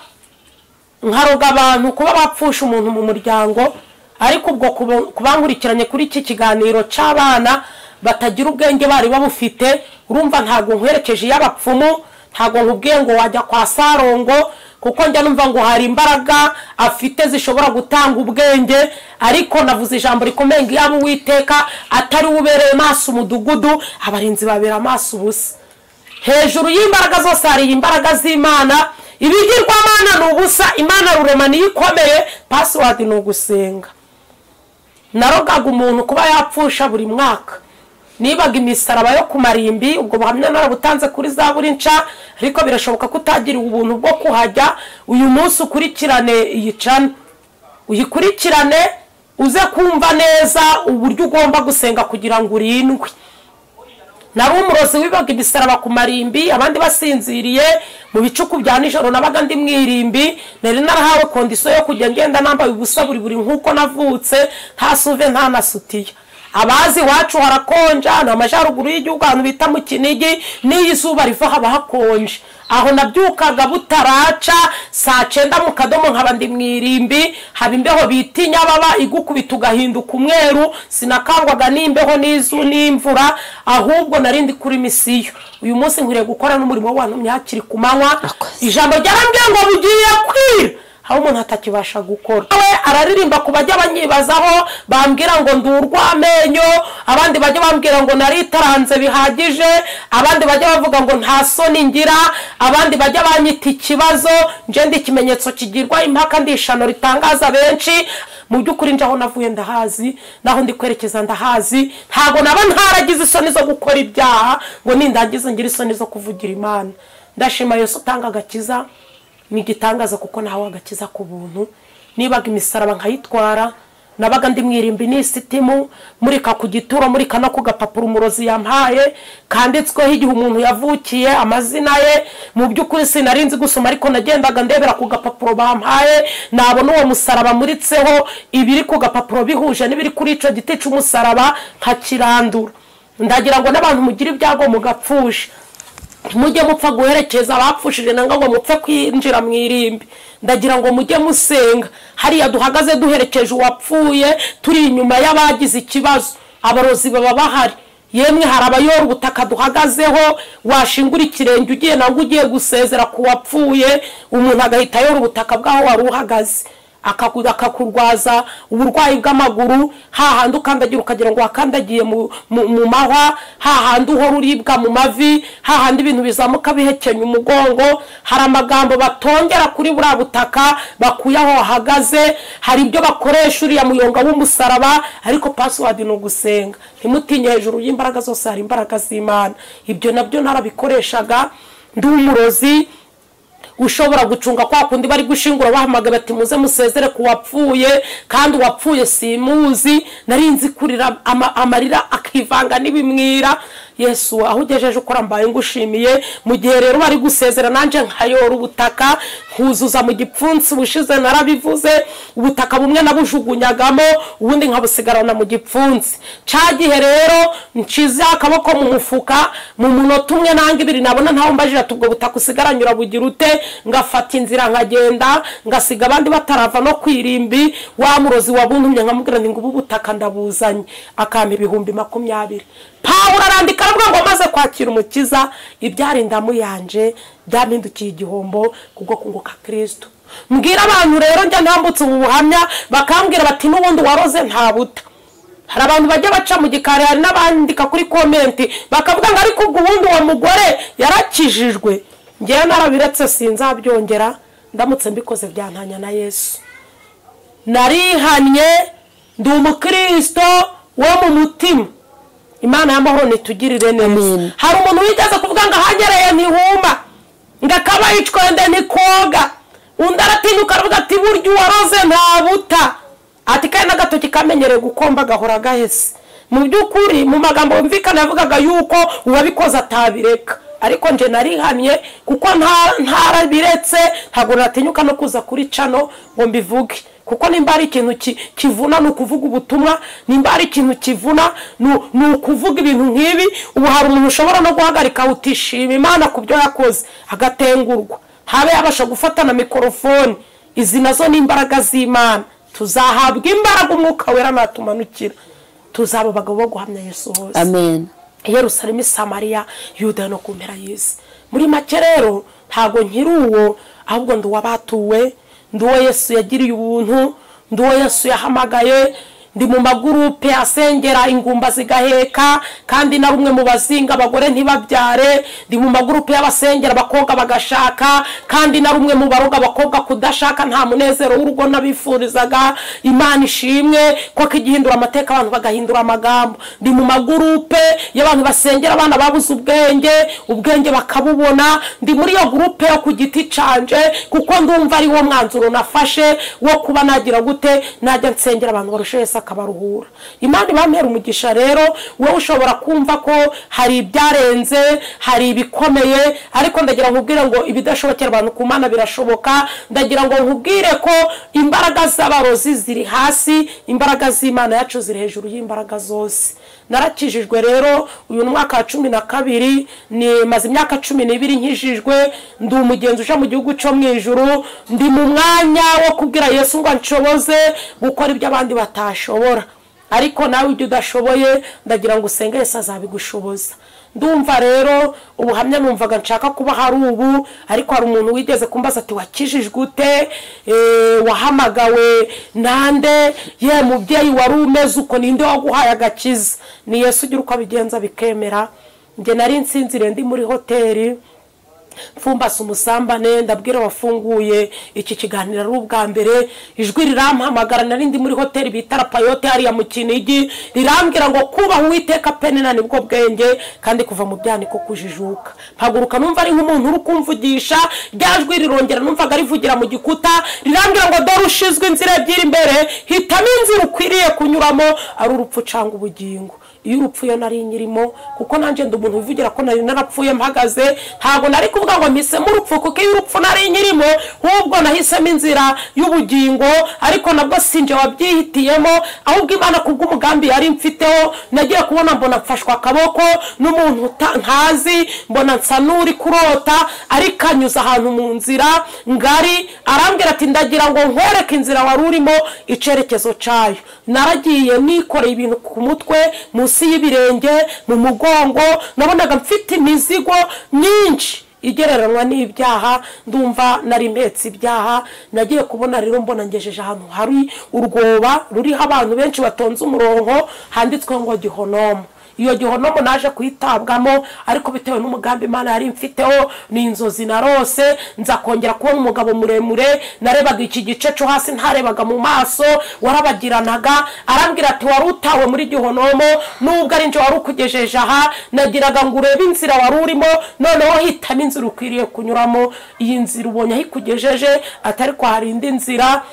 nkaroga abantu kuba bapfusha umuntu mu muryango. Ariko ubwo kubankurikiranye kuri iki kiganiro c'abana batagira ubwenge bari babufite, urumva ntago nkwerekeje y'abapfumu, ntago nkubwiye ngo wajya kwa Sarongo, kuko njya numva ngo hari imbaraga afite zishobora gutanga ubwenge. Ariko navuze ijambo rikomeye ngo yaba Uwiteka atari ubereye maso umudugudu, abarinzi babera amaso ubusa. Hejuru y'imbaraga zose hari imbaraga z'Imana. Ibigirwamana ni ubusa, Imana rurema niyo ikomeye. Password ni ugusenga. Narogaga umuntu kuba yapfusha buri mwaka. Nibaga imisaraba yo ku marimbi, ubwo buhamya narabutanze kuri Zaburi Nshya, ariko birashoboka ko utagiriwe ubuntu bwo kuhajya. Uyu munsi ukurikirane iyi channel, uyikurikirane uze kumva neza uburyo ugomba gusenga kugira ngo urindwe. Nari umurozi wibaga imisaraba ku marimbi, abandi basinziriye mu bicuku bya nijoro, nabaga ndi mwirimbi. Nari narahawe kondisiyo yo kujya ngenda nambaye ubusa buri buri nkuko navutse, nta suve nta na sutiya. Abazi iwacu harakonja, ni amajyaruguru y'igihugu ahantu bita mu Kinigi, n'iyo izuba riva haba hakonje. Aho nabyukaga butaraca saa 9 mu kadomo nkaba ndi mwirimbi, haba imbeho bita inyababa igukubita ugahinduka umweru. Sinakangwaga n'imbeho n'izu n'imvura, ahubwo nari ndi kuri misiyo. Uyu munsi nkwiriye gukora n'umurimo w'abantu hakiri ku manywa. Ijambo ryarambwiye ngo bugiye kwira, aho umuntu atakibasha gukora. We araririmba ku bajya banyibazaho, bambwira ngo ndurwa amenyo, abandi bajya bambwira ngo naritaranze bihagije, abandi bajya bavuga ngo nta soni ngira, abandi bajya banyita ikibazo. Nje ndi ikimenyetso kigirwa impaka, ndi ishano ritangaza benshi. Mu by'ukuri nje aho navuye ndahazi, naho ndi kwerekeza ndahazi. Ntago naba ntaragize isoni zo gukora ibyaha ngo nindangize ngira isoni zo kuvugira Imana. Ndashima Yesu utanga agakiza, ni igitangaza kuko nawe agakiza ku buntu. Nibaga imisaraba nkayitwara, nabaga ndi mwirimbi n'isitimu, murika ku gituro, murika no ku gapapuro umurozi yampaye kanditsweho igihe umuntu yavukiye, amazina ye. Mu by'ukuri sinari nzi gusoma, ariko nagendaga ndebera ku gapapuro bampaye, nabona uwo musaraba muritseho, ibiri ku gapapuro bihuje n'ibiri kuri ico giti c'umusaraba nkakirandura. Ndagira ngo n'abantu mugira ibyago mugapfusha, mujye mupfa guherekeza abapfushije nanga ngo mupfe kwinjira mu irimbi. Ndagira ngo mujye musenga. Hariya duhagaze duherekeje uwapfuye, turi inyuma y'abagize ikibazo, abarozi baba bahari. Yemwe hari abayora ubutaka duhagazeho, washingura ikirenge ugiye nangwa ugiye gusezera ku wapfuye, umuntu agahita ayora ubutaka bw'aho wari uhagaze, akakurwaza uburwayi bw'amaguru. Hahandi ukandagira ukagira ngo wakandagiye mu mahwa, hahandi uhora uribwa mu mavi, hahandi ibintu bizamuka bihekenya umugongo. Hari amagambo batongera kuri buriya butaka bakuye aho wahagaze, hari ibyo bakoresha uriya muyonga w'umusaraba, ariko password ni ugusenga. Ntimutinye, hejuru y'imbaraga zose hari imbaraga z'Imana. Ibyo nabyo narabikoreshaga. Ndi umurozi ushobora gucunga kwa kundi bari gushingura bahamagara bati muze musezere ku wapfuye, kandi uwapfuye simuzi. Nari nzi kurira amarira akivanga n'ibimwira. Yesu aho ugejeje ukora mbaye ngushimiye. Mu gihe rero bari gusezera nanje nkayora ubutaka nkuzuza mu gipfunsi, ubushize narabivuze, ubutaka bumwe nabujugunyagamo ubundi nkabusigarana mu gipfunsi. Ca gihe rero nshize akaboko mu mufuka, mu munota umwe nanga ibiri nabona ntaho mbajira tubwo butaka usigaranyura bugira ute, ngafata inzira nkagenda, ngasiga abandi batarava no kwirimbi. Wa murozi wabuntumye nkamubwira nti ngubu ubutaka ndabuzanye, akampa 20,000. Pawulo arandika aravuga ngo maze kwakira umukiza, ibyari indamu yanje byampindukiye igihombo kubwo kunguka Kristo. Mbwira abantu rero njya ntambutse ubu buhamya, bakambwira bati n'ubundi waroze nta buta. Hari abantu bajya baca mu gikari, hari n'abandika kuri komenti bakavuga ngo ariko ubwo ubundi uwo mugore yarakijijwe. Njyewe narabiretse sinzabyongera, ndamutse mbikoze byantanya na Yesu. Narihanye, ndi umukristo wo mu mutima. Imana y'amahoro nitugirire neza. Hari umuntu wigeze kuvuga ngo ahangereye ntihuma, ngo akaba yicwende ntikoga, undi aratinyuka aravuga ati burya uwaroze nta buta, ati kandi n'agatoki kamenyereye gukomba gahora gahese. Mu by'ukuri mu magambo yumvikana yavugaga yuko uwabikoze atabireka, ariko nje narihamye kuko ntarabiretse, ntabwo natinyuka no kuza kuri cano ngo mbivuge. Kuko nimba ari ikintu kivuna ni ukuvuga ubutumwa, nimba ari ikintu kivuna ni ukuvuga ibintu nk'ibi. Ubu hari umuntu ushobora no guhagarika utishima Imana ku byo yakoze agatengurwa, habe yabasha gufata na mikorofone. Izi nazo ni imbaraga z'Imana, tuzahabwa imbaraga umwuka wera natumanukira, tuzaba abagabo bo guhamya Yesu hose. Amen. Yerusalemu, Samariya, Yuda no ku mpera y'isi. Muri make rero ntago nkiri uwo, ahubwo ndi uwabatuwe, ndi uwo Yesu yagiriye ubuntu, ndi uwo Yesu yahamagaye, Ndi mu magurupe asengera ingumba zigaheka, kandi na rumwe mu bazinga abagore ntibabyare. Ndi mu magurupe y'abasengera abakobwa bagashaka, kandi na rumwe mu baroga abakobwa kudashaka, nta munezero w'urugo nabifurizaga. Imana ishimwe ko igihindura amateka abantu bagahindura amagambo. Ndi mu magurupe y'abantu basengera abana babuze ubwenge, ubwenge bakabubona. Ndi muri iyo gurupe yo ku giti canje, kuko ndumva ari wo mwanzuro nafashe wo kuba nagira gute, najya nsengera abantu barushe akabaruhura. Imana ibampera umugisha. Rero wowe ushobora kumva ko hari ibyarenze, hari ibikomeye, ariko ndagira nkubwire ngo ibidashobokera abantu ku Mana birashoboka. Ndagira ngo nkubwire ko imbaraga z'abarozi ziri hasi, imbaraga z'Imana yacu ziri hejuru y'imbaraga zose. Narakijijwe rero uyu mwaka wa 12, ni maze imyaka 12 nkijijwe. Ndi umugenzi uja mu gihugu cyo mu ijuru. Ndi mu mwanya wo kubwira Yesu ngo anshoboze gukora ibyo abandi batashobora. Ariko nawe ibyo udashoboye ndagira ngo usenge Yesu azabigushoboza. Ndumva rero ubuhamya numvaga nshaka kuba hari ubu, ariko hari umuntu wigeze kumbaza ati wakijijwe ute, wahamagawe nande, ye mubyeyi wari umeze uko, ninde waguhaye agakiza? Ni Yesu ugira uko abigenza bikemera. Njye nari nsinzire ndi muri hoteli mfumbase umusambane, ndabwira wafunguye iki kiganiro ari ubwa mbere, ijwi rirampamagara. Nari ndi muri hoteli bita Rapayote hariya mu Kinigi, rirambwira ngo kubaha Uwiteka penina nibwo bwenge, kandi kuva mu byaha niko kujijuka. Mpaguruka numva ari nk'umuntu uri kumvugisha, rya jwi rirongera numvaga rivugira mu gikuta, rirambwira ngo dore ushizwe inzira ebyiri imbere, hitamo inzira ukwiriye kunyuramo, ari urupfu cyangwa ubugingo. Iyo urupfu yo nari nyirimo, kuko nanje ndi umuntu uvugira ko nari narapfuye mpagaze, ntago nari kuvuga ngo mpisemo urupfu, kuko iyo urupfu nari nyirimo ahubwo nahisemo inzira y'ubugingo. Ariko nabwo sinje wabyihitiyemo, ahubwo Imana kubw'umugambi yari mfiteho. Nagiye kubona mbona mfashwa akaboko n'umuntu ntazi, mbona nsa n'uri kurota, ariko anyuza ahantu mu nzira ngari, arambwira ati ndagira ngo nkwereke inzira wari urimo icerekezo cayo. Naragiye nikoreye ibintu ku mutwe, munsi y'ibirenge, mu mugongo, nabonaga mfite imizigo myinshi igereranwa n'ibyaha. Ndumva nari mpetse ibyaha. Nagiye kubona rero mbona ngejeje ahantu hari urwoba ruriho abantu benshi batonze umurongo, handitswe ngo Gihonomo. Iyo Gihonomo naje kuyitabwamo, ariko bitewe n'umugambi Imana yari mfiteho, ni inzozi narose. Nza kongera kubona umugabo muremure, narebaga iki gice cyo hasi ntarebaga mu maso, warabagiranaga. Arambwira ati wari utawe muri Gihonomo, nubwo ari nje wari ukugejeje aha, nagiraga ngo urebe inzira wari urimo, noneho hitamo inzira ukwiriye kunyuramo. Iyi nzira ubonye aho ikugejeje, atari ko hari indi nzira.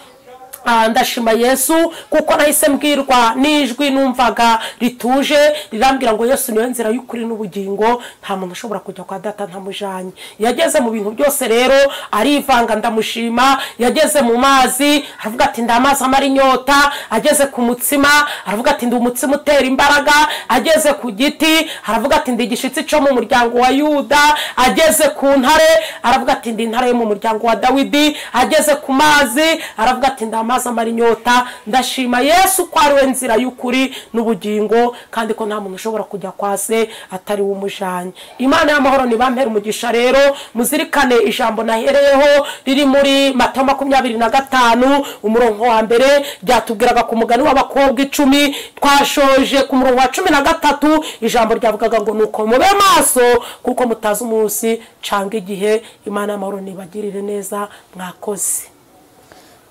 Ndashima Yesu kuko nahise mbwirwa n'ijwi numvaga rituje, rirambwira ngo Yesu niwe nzira y'ukuri n'ubugingo, nta muntu ushobora kujya kwa data ntamujanye. Yageze mu bintu byose rero arivanga, ndamushima. Yageze mu mazi aravuga ati ndamazi amara inyota. Ageze ku mutsima aravuga ati ndi umutsima utera imbaraga. Ageze ku giti aravuga ati ndi igishitsi cyo mu muryango wa Yuda. Ageze ku ntare aravuga ati ndi intare yo mu muryango wa Dawidi. Ageze ku mazi aravuga ati ndamazi amara inyota. Ndashima Yesu ko ari we nzira y'ukuri n'ubugingo, kandi ko nta muntu ushobora kujya kwa se atari umujanye. Imana y'amahoro nibampera umugisha. Rero muzirikane ijambo nahereyeho riri muri Matayo 25 umurongo wa mbere, ryatubwiraga ku mugani w'abakobwa 10. Twashoje ku murongo wa 13, ijambo ryavugaga ngo nuko mube maso kuko mutazi umunsi canga igihe. Imana y'amahoro nibagirire neza, mwakoze.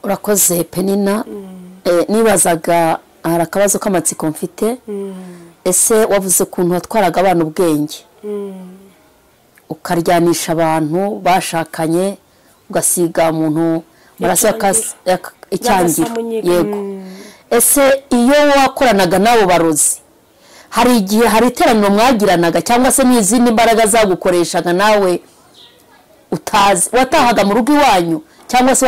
Urakoze Penina. Nibazaga hari akabazo k'amatsiko mfite. Ese wavuze ukuntu watwaraga abantu ubwenge, ukaryanisha abantu bashakanye, ugasiga umuntu maraso icyangiro? Yego. Ese iyo wakoranaga nabo barozi, hari igihe hari iteraniro mwagiranaga, cyangwa se n'izindi mbaraga zagukoreshaga nawe utazi, watahaga mu rugo iwanyu, cyangwa se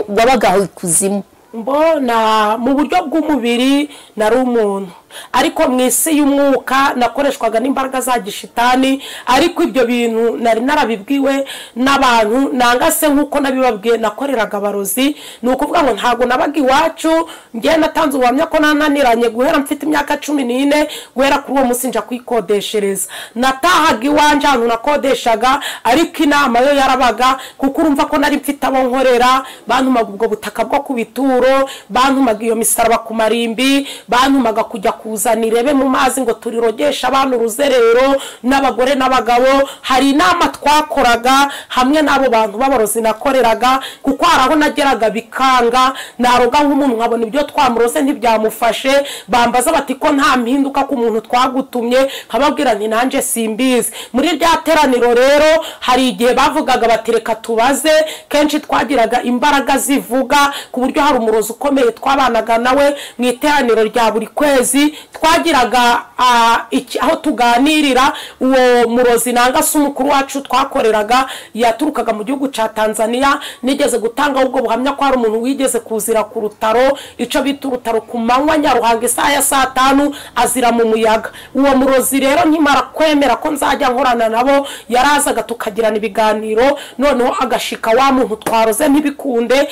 wabaga ikuzimu? Mbona mu buryo bw'umubiri nari umuntu, Ariko mu isi y'umwuka nakoreshwaga n'imbaraga za gishitani. Ariko ibyo bintu nari narabibwiwe n'abantu, nanga se nkuko nabibabwiye nakoreraga abarozi. Ni ukuvuga ngo ntago nabaga iwacu, ngiye natanze ubuhamya ko nananiranye guhera mfite imyaka 14, guhera kuri uwo munsi nja kwikodeshereza. Natahaga iwanje ahantu nakodeshaga, ariko inama yo yarabaga, kuko urumva ko nari mfite abo nkorera. Bantumaga ubwo butaka bwo ku bituro, bantumaga iyo misaraba ku marimbi, bantumaga kujya kuzana irebe mu mazi ngo turirogesha abantu uruzerero n'abagore n'abagabo. Hari inama twakoraga hamwe n'abo bantu b'abarozi nakoreraga, kuko hari aho nageraga bikanga, naroga nk'umuntu nkabona ibyo twamuroze ntibyamufashe, bambaza bati ko nta mpinduka ku muntu twagutumye, nkababwira nti nanjye simbizi. Muri rya teraniro rero hari igihe bavugaga bati reka tubaze. Kenshi twagiraga imbaraga zivuga, ku buryo hari umurozi ukomeye twabanaga nawe mu iteraniro rya buri kwezi, twagiraga aho tuganirira. Uwo murozi nanga se umukuru wacu twakoreraga yaturukaga mu gihugu ca Tanzania. Nigeze gutanga ubwo buhamya ko hari umuntu wigeze kuzira ku rutaro, ico bita urutaro, ku manywa Nyaruhanga isaha ya saa 5 azira mu muyaga. Uwo murozi rero nkimara kwemera ko nzajya nkorana nabo, yarazaga tukagirana ibiganiro, noneho agashika wa muntu twaroze ntibikunde,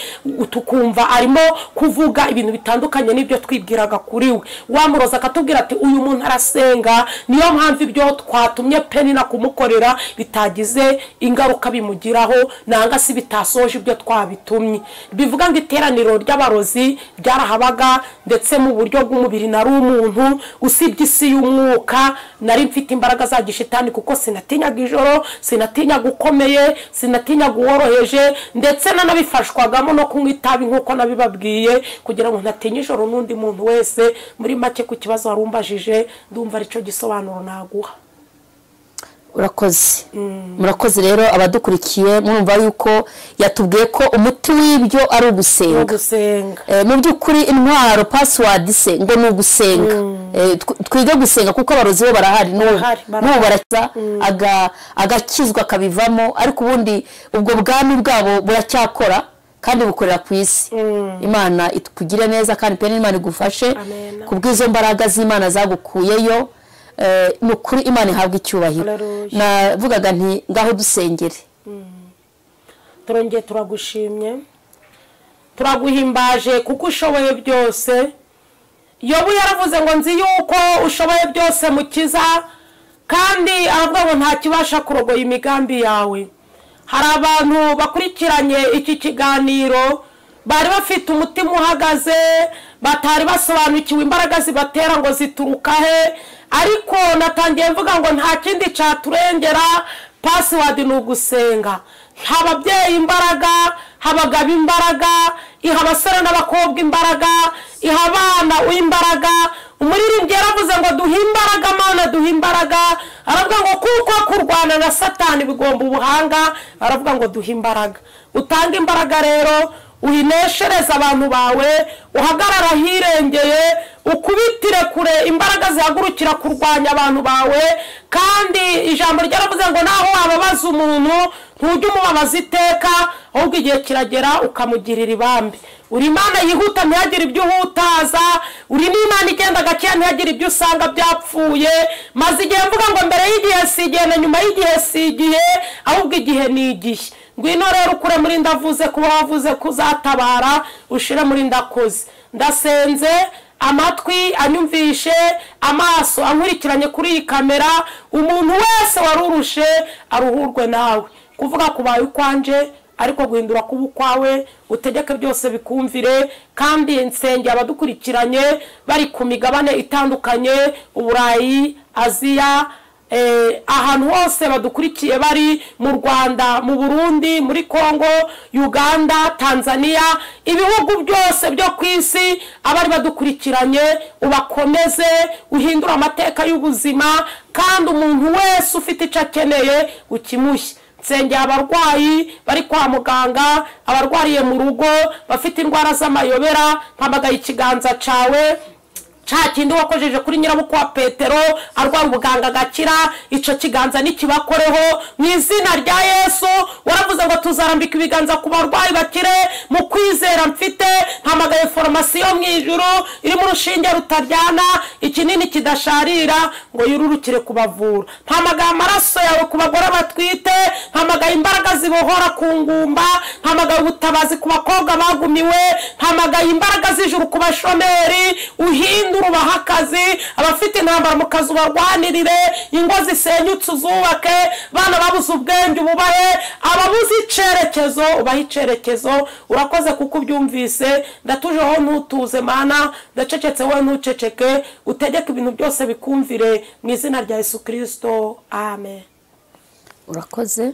tukumva arimo kuvuga ibintu bitandukanye n'ibyo twibwiraga kuri we. Wa murozi akatubwira ati uyu muntu arasenga, niyo mpamvu ibyo twatumye Penina kumukorera bitagize ingaruka bimugiraho, nanga si bitasoje ibyo twabitumye. Bivuga ngo iteraniro ry'abarozi ryarahabaga, ndetse mu buryo bw'umubiri nari umuntu usibye isi y'umwuka nari mfite imbaraga za gishitani, kuko sinatinyaga ijoro, sinatinyaga ukomeye, sinatinyaga uworoheje, ndetse nanabifashwagamo no kunywa itabi nkuko nabibabwiye, kugira ngo ntatinye ijoro n'undi muntu wese. Muri make ku kibazo warumbajije ndumva aricyo gisobanuro naguha. Urakoze. Murakoze rero abadukurikiye, murumva yuko yatubwiye ko umuti w'ibyo ari ugusenga. Mu by'ukuri intwaro password se ngo ni ugusenga. Twige gusenga kuko abarozi bo barahari, n'ubu barakiza, agakizwa akabivamo, ariko ubundi ubwo bwami bwabo buracyakora kandi bukorera ku isi. Imana itukugire neza kandi pe n'Imana igufashe kubw'izo mbaraga z'Imana zagukuyeyo. Nukuri Imana ihabwa icyubahiro. Navugaga nti ngaho dusengere. Turongeye turagushimye, turaguhimbaje kuko ushoboye byose. Yobu yaravuze ngo nzi yuko ushoboye byose Mukiza, kandi aravuga ngo nta kibasha kurogoya imigambi yawe. Hari abantu bakurikiranye iki kiganiro bari bafite umutima uhagaze, batari basobanukiwe imbaraga zibatera ngo zituruka he, ariko natangiye mvuga ngo nta kindi cyaturengera, password ni ugusenga. Ababyeyi imbaraga, abagabo imbaraga, iha abasore n'abakobwa imbaraga, iha abana imbaraga. Umuririmbyi yaravuze ngo duhe imbaraga Mana, duhe imbaraga. Aravuga ngo kuko kurwana na Satani bigomba ubuhanga. Aravuga ngo duhe imbaraga. Utanga imbaraga rero, uhineshereza abantu bawe, uhagarara hirengeye, ukubitire kure imbaraga zihagurukira kurwanya abantu bawe. Kandi ijambo ryaravuze ngo naho wababaza umuntu ntujye umubabaza iteka, ahubwo igihe kiragera ukamugirira ibambe. Uri Imana yihuta ntihagire ibyo uhutaza, uri n'Imana igenda gakeya ntihagire ibyo usanga byapfuye. Maze igihe mvuga ngo mbere y'igihe si igihe na nyuma y'igihe si igihe, ahubwo igihe ni igihe. Ngwino rero ukure muri ndavuze kuba wavuze kuzatabara, ushire muri ndakoze. Ndasenze amatwi anyumvishe, amaso ankurikiranye kuri iyi kamera, umuntu wese warurushe aruhurwe nawe. Kuvuga kubaye ukwanje, ariko guhindura kuba ukwawe, utegeke byose bikumvire. Kandi nsenge abadukurikiranye bari ku migabane itandukanye, Uburayi, Aziya, ahantu hose badukurikiye bari mu Rwanda, mu Burundi, muri Kongo, Uganda, Tanzania, ibihugu byose byo ku isi, abari badukurikiranye ubakomeze, uhindura amateka y'ubuzima, kandi umuntu wese ufite icyo akeneye ukimushye. Nsengera abarwayi bari kwa muganga, abarwariye mu rugo, bafite indwara z'amayobera, mpamagaye ikiganza cawe. Cya kindi wakojeje kuri nyirabukwe wa Petero arwara ubuganga agakira, icyo kiganza nikibakoreho mu izina rya Yesu. Waravuze ngo tuzarambika ibiganza ku barwayi bakire. Mu kwizera mfite mpamagaye foromasiyo mu ijuru irimo urushinge rutaryana, ikinini kidasharira, ngo yururukire kubavura. Mpamagaye amaraso yawe ku bagore batwite, mpamagaye imbaraga zibohora ku ngumba, mpamagaye ubutabazi ku bakobwa bagumiwe, mpamagaye imbaraga z'ijuru ku bashomeri, uhindure ubahe akazi, abafite intambara mu kazi ubarwanirire, ingo zisenyutse uzubake, bana babuze ubwenge ububahe, ababuze icerekezo ubahe icerekezo. Urakoze kuko ubyumvise. Ndatuje wowe ntutuze Mana, ndacecetse wowe ntuceceke, utegeke ibintu byose bikumvire mu izina rya Yesu Kristo, amen. Urakoze.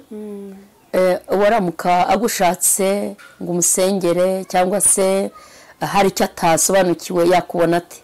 Uwaramuka agushatse ngo umusengere cyangwa se hari icyo atasobanukiwe yakubona ate?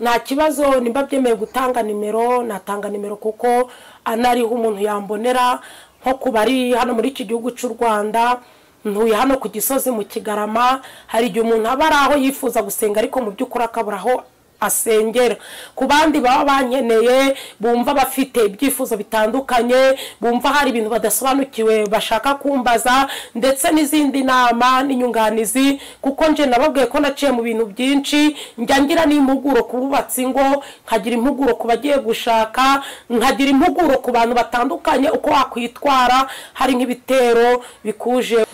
Nta kibazo, nimba byemeye gutanga nimero natanga nimero, kuko anariho umuntu yambonera. Nko kuba ari hano muri iki gihugu cy'u Rwanda, ntuye hano ku Gisozi mu Kigarama, hari igihe umuntu aba ari aho yifuza gusenga ariko mu by'ukuri akabura aho asengera. Ku bandi baba bankeneye, bumva bafite ibyifuzo bitandukanye, bumva hari ibintu badasobanukiwe bashaka kumbaza, ndetse n'izindi nama n'inyunganizi, kuko nje nababwiye ko naciye mu bintu byinshi. Njya ngira n'impuguro ku bubatsi ingo, nkagira impuguro ku bagiye gushaka, nkagira impuguro ku bantu batandukanye uko wakwitwara hari nk'ibitero bikuje.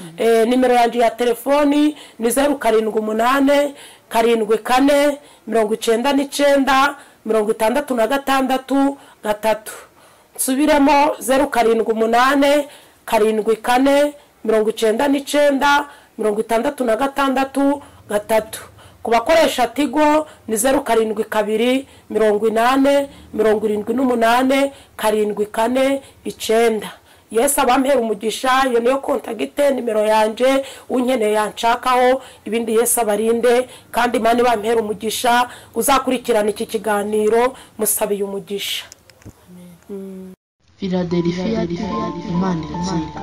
Nimero yanjye ya telefoni ni 078 74 99 66 3. Nsubiremo 078 74 99 66 3. Ku bakoresha Tigo ni 072 80 78 74 9. Yesu abampera umugisha. Iyo niyo kontagite, nimero yanje, unkeneye yanshakaho. Ibindi Yesu abarinde, kandi Imana ibampera umugisha. Uzakurikirana iki kiganiro musabiye umugisha. Philadelphia, Imana iratsinda.